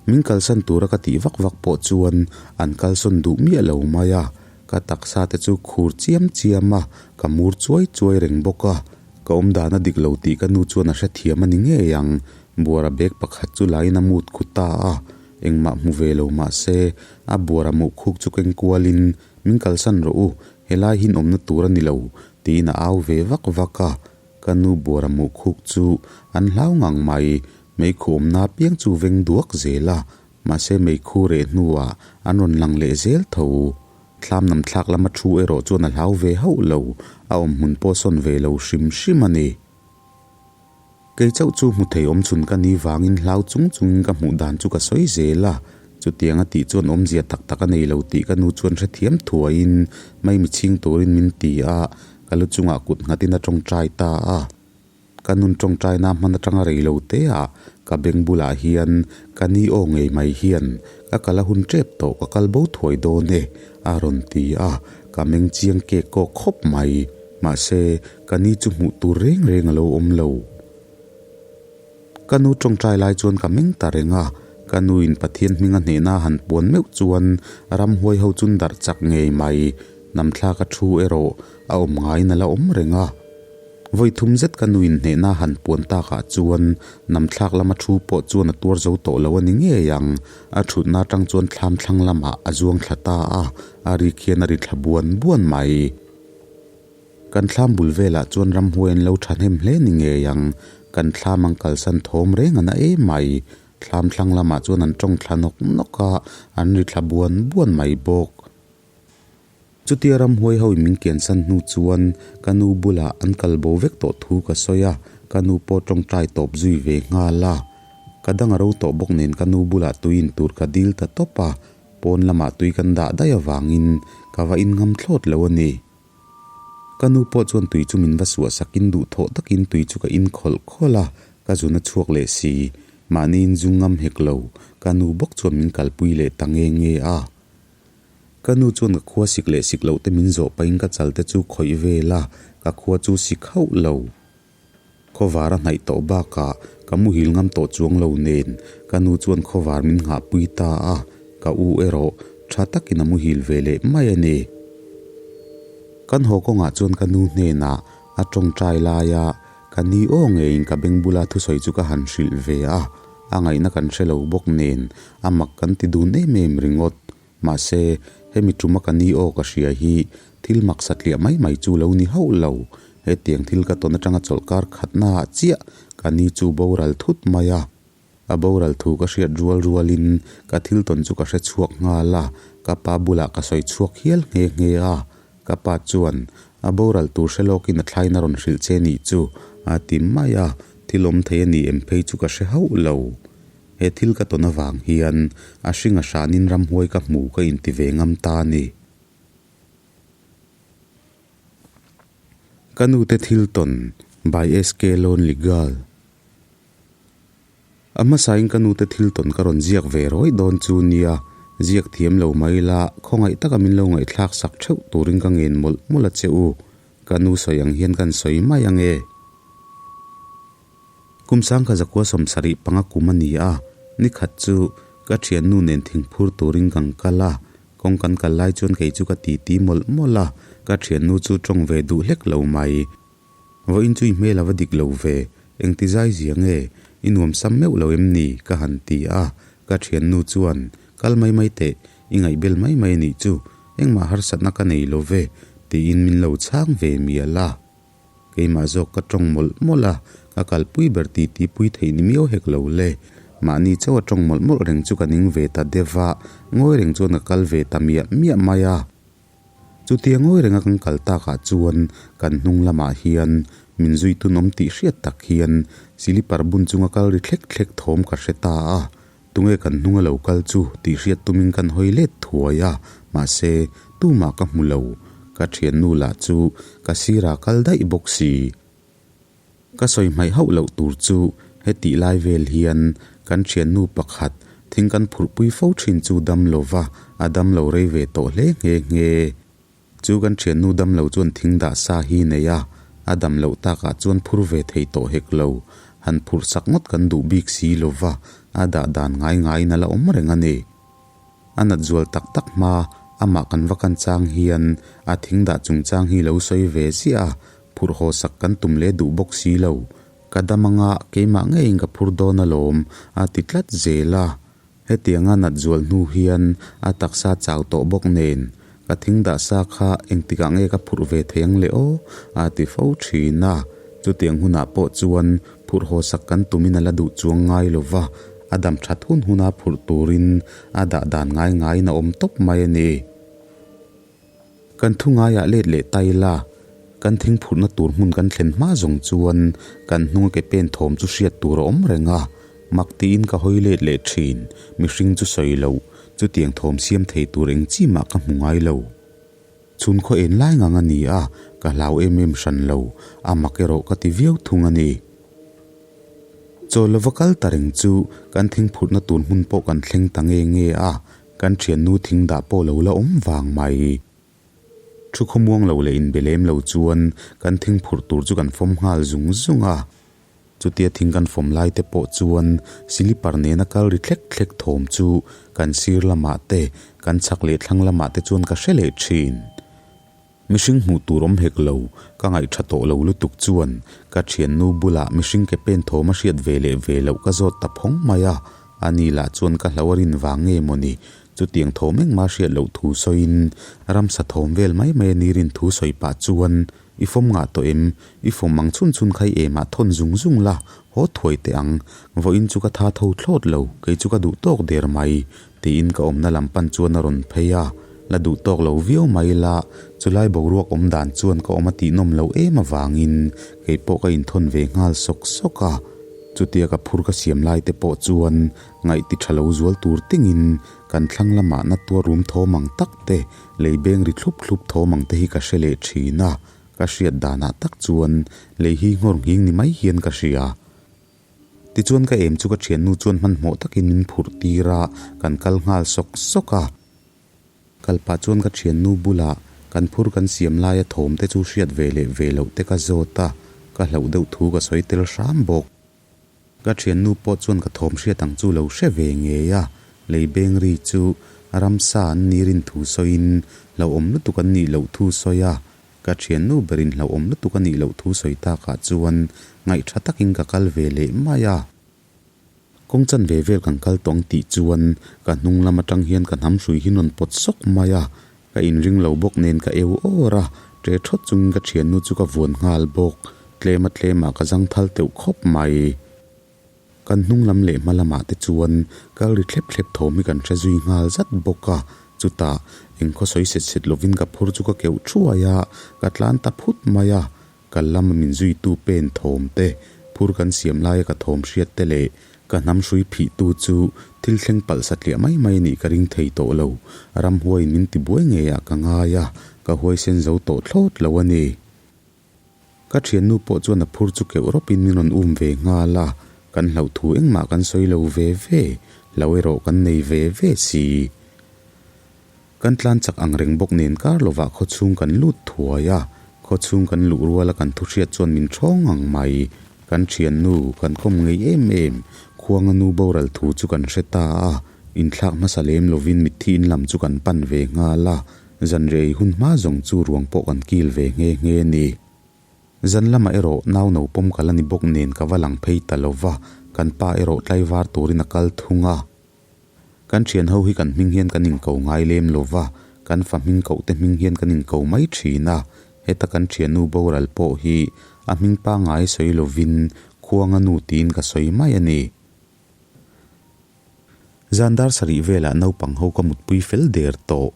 Min kalsan tura ka tih vak vak pawh chuan an kalsawn duh miah lo mai a, ka taksa te chu khur chiam chiam a, ka mur chuai chuai reng bawk a. Ka awm dan a dik lo tih ka nu chuan a hrethiam a ni ngei ang. Buara bag pakhat chu lain a mut khu ta a, engmah hmu ve lo mah se a buara muh khuk chu keng kualin min kalsan rawh u, helai hi in awmna tur a ni lo tiin a au ve vak vak a. Ka nu buara muh khuk chu an hlau ngang mai, meikhu awmna apiang chu veng duak zel a, mahse meikhu reh hnuah an rawn lang leh zel tho. Thlam nam thlak lama thu erawh chuan a hlau ve hauh lo, a awm hmun pawh sawn ve lo hrim hrim a ni. Kei chauh chu hmu thei awm chhun ka ni vangin hlau chung chungin ka hmuh dan chu ka sawi zel a, chutiang a tih chuan awmzia tak tak a nei lo tih ka nu chuan hrethiam thuaiin maimi chhing turin min ti a, ka lu chungah kut nghatin a tawngtai ta a. Ka nun tawngtaina hman atanga rei lo te ah ka beng bulah hian ka ni aw ngei mai hian ka kal a hun tep tawh ka kal bo thuai dawn e a rawn ti a, ka meng chiang kek kawk khawp mai. Mahse, ka ni chu hmuh tur reng reng a lo awm lo. Ka nu tawngtai lai chuan ka meng ta reng a, ka nuin Pathian hminga hnehna a han puan meuh chuan ramhuai ho chun darh chak ngei mai. Namthlak a thu erawh a awm ngaiin a la awm reng a. Vawi thum zet ka nuin hnehna a han puan takah chuan namthlak lama thu pawh chuan a tuar zo tawh lo a ni ngei ang. A thutna atang chuan thlam thlang lamah a zuang thla ta a, a rik hian a ri thla buan buan mai. Kan thlam bul velah chuan ramhuai an lo thahnem hle ni ngei ang, kan thlam ang kalsan thawm reng a na em mai. Thlam thlang lamah chuan an tawng thla nawk nawk a, an ri thla buan buan mai bawk. Chutia ramhuai ho in min kiansan hnu chuan ka nu bulah an kal bo vek tawh thu ka sawi a, ka nu pawh tawngtai tawp zui ve nghal a. Ka dang a ro tawh bawk nen ka nu bulah tui in tur ka dil ta tawp a, Pawn lamah tui kan dah daih avangin ka va inngam thlawt lo a ni. Ka nu pawh chuan tui chu min va suah sakin duhthawh takin tui chu ka in khawlh khawlh a, ka zun a chhuak leh si. Mahni in zu ngam hek lo, ka nu bawk chuan min kalpui leh ta nge nge a. Ka nu chuan ka khua sik leh sik loh te min zawh pahin ka chal te chu khawih vel a, ka khua chu sik hauh lo. Khawvar a hnaih tawh bakah ka muhil ngam tawh chuang lo nen ka nu chuan khawvar min nghahpui ta a, ka u erawh tha takin a muhil ve leh mai a ni. Kan haw kawngah chuan ka nu hnenah a tawngtai laia ka ni aw ngeiin ka beng bula thusawi chu ka han hrilh ve a, a ngaihna kan hre lo bawk nen a mak kan ti dun em em ringawt. Mahse, hemi tuma ka ni aw ka hria hi thil mak satliah mai mai chu lo ni hauh lo. Hetiang thil ka tawn atanga chawlhkar khatnaah chiah ka ni chu boral thut mai a. A boral thu ka hriat rual rualin ka thil tawn chu ka hre chhuak nghal a, ka pa bulah ka sawi chhuak hial nghe nghe a. Ka pa chuan, A boral tur hre lawkin a thlain a rawn hrilh che nih chu, a ti mai a, thil awm thei a ni em phei chu ka hre hauh lo. He thil ka tawn avang hian a hring a hranin ramhuai ka hmu ka inti ve ngam ta a ni. Ka nute thil tawn by SK Lonely Girl. A hmasain ka nute thil tawn ka rawn ziak ve rawih dawn chu nia, ziak thiam lo mai la, khawngaih taka min lo ngaihthlak sak theuh turin ka ngen mawlh mawlh a che u. Ka nu sawi ang hian kan sawi mai ange. Kum sangkha zakua 75 kum a ni a, nikhat chu ka thiannu nen thingphur turin kan kal a, kawng kan kal lai chuan kei chu ka titi mawlh mawlh a, ka thiannu chu tawng ve duh hlek lo mai. Vawiin chu i hmel a va dik lo ve, engti zai zia nge, i nuam sam meuh lo em ni? ka han ti a, ka thiannu chuan, Kal mai mai teh, i ngaihbel mai mai a nih chu, engmah harsatna ka nei lo ve, tiin min lo chhang ve mial a. Keimah zawk ka tawng mawlh mawlh a, ka kalpui ber ti ti pui theih ni miau hek lo le. Mahni chauh a tawng mawlh mawlh reng chu ka ning ve ta deuh a, ngawi reng chuan ka kal ve ta miah miah mai a. Chutia ngawi renga kan kal takah chuan kan hnung lamah hian min zui tunawm tih hriat tak hian silipar bun chunga kal ri thlek thlek thawm ka hre ta a. Tunge kan hnunga lo kal chu tih hriat tumin kan hawi let thuai a, mahse tumah ka hmu lo. Ka thiannu lah chu ka sirah kal daih bawk si. Ka sawi hmaih hauh loh tur chu hetih lai vel hian kan thiannu pakhat thing kan phurhpui fo thin chu dam lo va, a dam lo rei ve tawh hle nghe nghe. Chu kan thiannu dam lo chuan thing dah sa hi nei a, A dam loh takah chuan phur ve thei tawh hek lo. Han phurh sak ngawt kan duh bik si lo va, a dah dan ngai ngaiin a la awm reng a ni. A nat zual tak tak hma, amah kan va kan chang hian a thing dah chungchang hi lo sawi ve ziah a, phurh haw sak kan tum leh duh bawk si lo. Ka dam anga keimah ngeiin ka phur dawn alawm, a ti tlat zel a. Hetianga nat zual hnu hian a taksa chau tawh bawk nen, ka thing dah sa kha engtikah nge ka phurh ve thei ang le aw? a ti fo thin a. Chutiang hunah pawh chuan phurh haw sak kan tumin a la duh chuang ngai lo va, a dam that hun huna phurh turin a dah dan ngai ngaiin a awm tawp mai a ni. Kan thu ngaiah let leh ta ila, kan thing phurhna tur hmun kan thlen hma zawng chuan kan hnunga ke pen thawm chu hriat tur a awm reng a, mak tiin ka hawi let leh thin, mihring chu sawi loh, chutiang thawm siam thei tur eng chi mah ka hmu ngai lo. Chhun khaw en lai ngang a ni a, ka hlau em em hran lo, a mak erawh ka ti viau thung a ni. Chaw lova kal ta reng chu kan thing phurhna tur hmun pawh kan thleng ta nge nge a, Kan thiannu thing dah pawh lo la awm vang mai. Thu khawmuang lo leh inbe lem lo chuan kan thing phurh tur chu kan fawm nghal zung zung a. Chutia thing kan fawm lai te pawh chuan silipar nena kal ri thlek thlek thawm chu kan sir lamah te, kan chhak leh thlang lamah te chuan ka hre leh thin. Mihring hmuh tur awm hek lo, ka ngaihṭha tawh lo lutuk chuan ka ṭhiannu bulah mihring ke pen thawm a hriat ve leh ve loh ka zawt ta phawng mai a, ani lah chuan ka hlo a rin vang nge mawni, chutiang thawm engmah hriat loh thu sawiin ramsa thawm vel mai mai a ni rin thu sawi pah chuan i fawm ngah tawh em, i fawm ang chhun chhun kha i emah thawn zung zung la, haw thuai teh ang, vawiin chu ka tha tho thlawt lo, kei chu ka duh tawk der mai, Tiin ka awmna lam pan chuan a rawn phei a, la duh tawk lo viau mai la, chulai boruak awm dan chuan ka awm a tihnawm lo em avangin kei pawh ka inthawn ve nghal sawk sawk a. Chutia ka phur ka siam lai te pawh chuan ngaih ti tha lo zual tur tingin kan thlang lamah na tuar rum thawm ang tak te, lei beng ri thlup thlup thawm ang te hi ka hre leh thin a, ka hriat danah tak chuan lei hi nghawr nghing ni mai hian ka hria. Tichuan ka em chu ka thiannu chuan hmanhmawh takin min phurh tir a, kan kal nghal sawk sawk a. Kal pah chuan ka thiannu bulah kan phur kan siam laia thawm te chu hriat ve leh ve loh te ka zawt a, ka hlauh deuh thu ka sawi tel hram bawk. Ka thiannu pawh chuan ka thawm hriat ang chu lo hre ve ngei a, lei beng ri chu ramsa an ni rin thu sawiin hlauhawm lutuk an nih loh thu sawi a, Ka thiannu berin hlauhawm lutuk a nih loh thu sawi takah chuan ngaihtha takin ka kal ve leh mai a. Kawng chanve vel kan kal tawng tih chuan ka hnung lam atang hian ka hnam hrui hi rawn pawt sawk mai a. Ka inring lo bawk nen ka eu awr a, ṭe ṭhawt chungin ka thiannu chu ka vuan nghal bawk. Tlema tlemah ka zang thal teuh khawp mai. Kan hnung lam leh hma lamah te chuan kal ri thlep thlep thawm hi kan hre zui nghal zat bawk a, chutah engkhaw sawi set set lovin ka phur chu ka keuh thuai a, ka tlan ta phut mai a, kal lama min zuitu pen thawm te, phur kan siam laia ka thawm hriat te leh ka hnam hrui phihtu chu thil thleng palh satliah mai mai a nih ka ring thei tawh lo, ramhuaiin min tibuai ngeiah ka ngai a, ka huaisen zo tawh thlawt lo a ni. Ka thiannu pawh chuan a phur chu keuh rawpin min rawn um ve nghal a, kan hlauh thu engmah kan sawi lo ve ve, hlau erawh kan nei ve ve si. Kan tlan chak ang reng bawk nen kar lovah khaw chhung kan lut thuai a, khaw chhung kan luh ruala kan thu hriat chuan min thawng ang mai. Kan thiannu, kan kawm ngei em em, khuanga nu boral thu chu kan hre ta a, inthlak hmasa lem lovin mitthi in lam chu kan pan ve nghal a, Zanrei hun hma zawng chu ruang pawh kan kil ve nghe nghe a ni. Zan lamah erawh nau no pawm kal a ni bawk nen ka va lang phei ta lo va, kan pa erawh tlaivar turin a kal thung a. Kan thian ho hi kan hming hian kan inko ngai lem lo va, kan fa hming koh te hming hian kan inko mai thin a. Heta kan thiannu boral pawh hi a hming pangngai sawi lovin Khuanga nu tiin ka sawi mai a ni. Zan dar sarih velah naupang ho ka mutpui fel der tawh.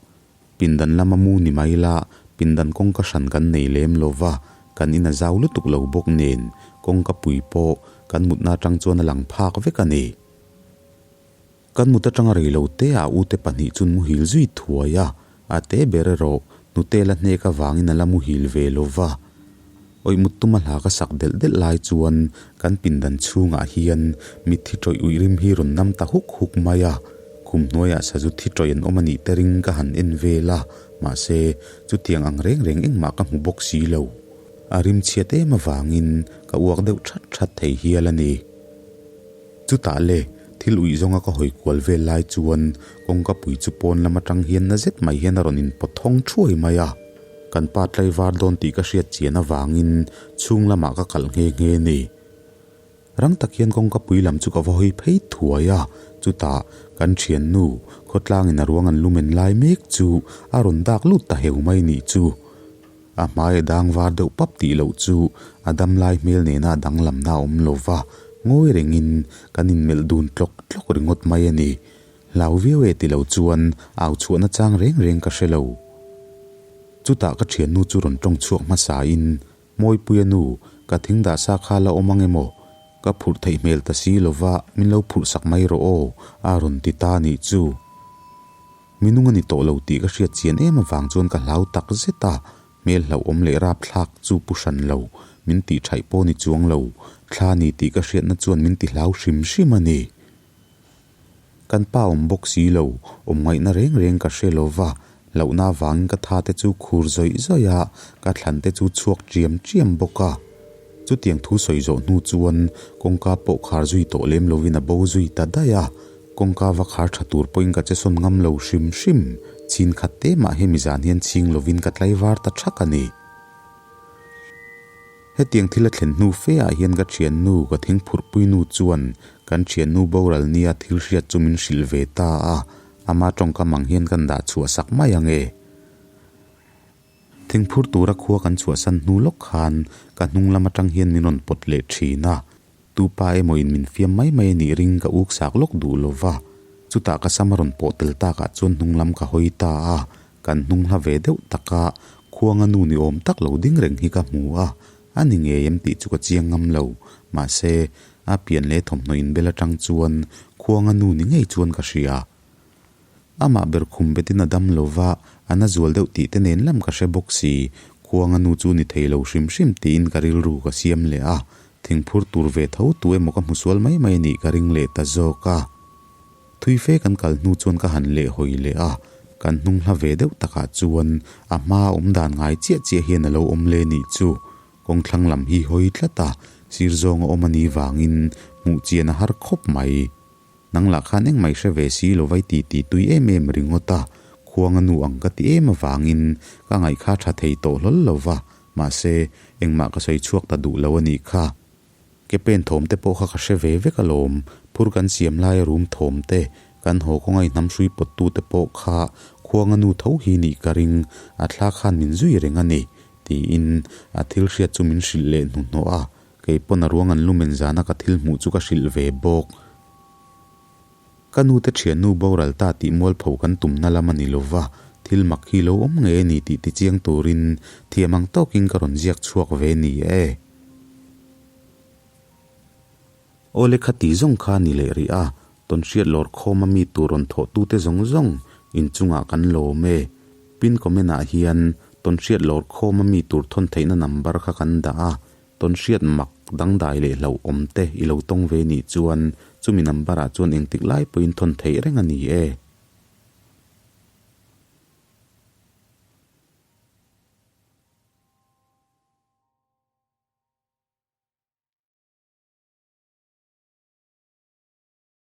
Pindan lama mu ni mai la, pindan kawngka hran kan nei lem lo va, kan in a zau lutuk lo bawk nen kawngka pui pawh kan mutna atang chuan a lang phak vek a ni. Kan mut atanga rei lo te ah ute pahnih chun muhil zui thuai a, a te ber erawh hnute la hnek avangin a la muhil ve lo va. Awih mut tuma hla ka sak delh delh lai chuan kan pindan chhungah hian mitthi tawih uih rim hi rawn nam ta huk huk mai a, khum hnuaiah sazu thi tawih an awm a nih te ring ka han en vel a, mahse chutiang ang reng reng engmah ka hmu bawk si lo. A rim chhiat em avangin ka uak deuh that that thei hial a ni. Chutah le, thil uih zawnga ka hawi kual vel lai chuan kawngka pui chu pawn lam atang hian na zet mai hian a rawn inpawt thawng thuai mai a. Kan pa tlaivar dawn tih ka hriat chian avangin chhung lamah ka kalh nghe nghe a ni. Rang tak hian kawngka pui lam chu ka va hawi phei thuai a, chutah kan thiannu khawtlangin a ruang an lumen lai mek chu a rawn dak lut ta heu mai nih chu. A hmai a dang var deuh pap tih loh chu a dam lai hmel nena a danglamna a awm lo va, ngawi rengin kan inmelh dun tlawk tlawk ringawt mai a ni. Hlau viau e ti lo chuan au chhuahna chang reng reng ka hre lo. Chutah ka thiannu chu rawn tawng chhuak hmasain, Mawipuia nu, ka thing dah sa kha la awm ang emaw? Ka phurh theih hmel ta si lo va, min lo phurh sak mai rawh aw, a rawn ti ta nih chu. Mi nung a ni tawh lo tih ka hriat chian em avang chuan ka hlau tak zet a, hmel hlauhawm leh rapthlak chu pu hran lo, min tih thaih pawh ni chuang lo, thla ni tih ka hriatna chuan min ti hlau hrim hrim a ni. Kan pa awm bawk si lo, awm ngaihna reng reng ka hre lo va, hlauhna avangin ka tha te chu khur zawih zawih a, ka thlan te chu chhuak ṭiam ṭiam bawk a. Chutiang thu sawi zawh hnu chuan kawngka pawh khar zui tawh lem lovin a bo zui ta daih a, kawngka va khar tha tur pawhin ka che sawn ngam lo hrim hrim, chhin khat te mah hemi zan hian chhing lovin ka tlaivar ta thak a ni. Hetiang thil a thlen hnu fe ah hian ka thiannu ka thingphurhpui nu chuan kan thiannu boral nia thil hriat chu min hrilh ve ta a, ama tawngkam ang hian kan dah chhuah sak mai ang e. Thingphur tura khua kan chhuahsan hnu lawk khan ka hnung lam atang hian min rawn pawt leh thin a, tupa emaw in min fiam mai mai a nih ring ka uk sak lawk duh lo va. Chutah ka sam a rawn pawh tel takah chuan hnung lam ka hawi ta a, kan hnung hla ve deuh taka khuanga nu ni awm tak lo ding reng hi ka hmu a, a ni ngei em tih chu ka chiang ngam lo, mahse a pian leh thawmhnaw inbel atang chuan khuanga nu ni ngei chuan ka hria. Amah ber khum betin a dam lo va, a na zual deuh tih te nen lam ka hre bawk si. Khuanga nu chu ni thei lo hrim hrim tiin ka rilru ka siam leh a, thingphur tur ve tho tu emaw ka hmu sual mai mai a nih ka ring leh ta zawk a. Thui fe kan kal hnu chuan ka han leh hawi leh a, kan hnung hla ve deuh takah chuan a hmaa awm dan ngai chiah chiah hian a lo awm le nih chu. Kawngthlang lam hi hawi tlat a, sir zawnga awm a nih vangin hmuh chian a har khawp mai. Nang lah khan engmah i hre ve si lo vai ti ti tui em em ringawt a, khuanga nu ang ka ti em avangin ka ngaihkha tha thei tawh hlawl lo va, mahse engmah ka sawi chhuak ta duh lo a nih kha. Ke pen thawm te pawh kha ka hre ve vek alawm, phur kan siam laia rum thawm te, kan haw kawnga i hnam hrui pawt tu te pawh kha khuanga nu tho hi nih ka ring, a thla khan min zui reng a ni, tiin a thil hriat chu min hrilh leh hnuhnawh a, Kei pawn a ruang an lumen zana ka thil hmuh chu ka hrilh ve bawk. Ka nute thiannu boral ta tih mualpho kan tumna lam a ni lo va, thil mak hi lo awm ngei a ni tih tichiang turin thiam ang tawkin ka rawn ziak chhuak ve ni e. Awle kha ti zawng kha ni leh rih a, tawnhriat lawr khawma mi tur rawn thawhtute zawng zawng inchungah kan lawm e. Pin comment ah hian tawnhriat lawr khawma mi tur thawn theihna number kha kan dah a, Tawnhriat mak dangdai leh hlauhawm te i lo tawng ve nih chuan chumi number ah chuan engtik lai pawhin thawn theih reng a ni e.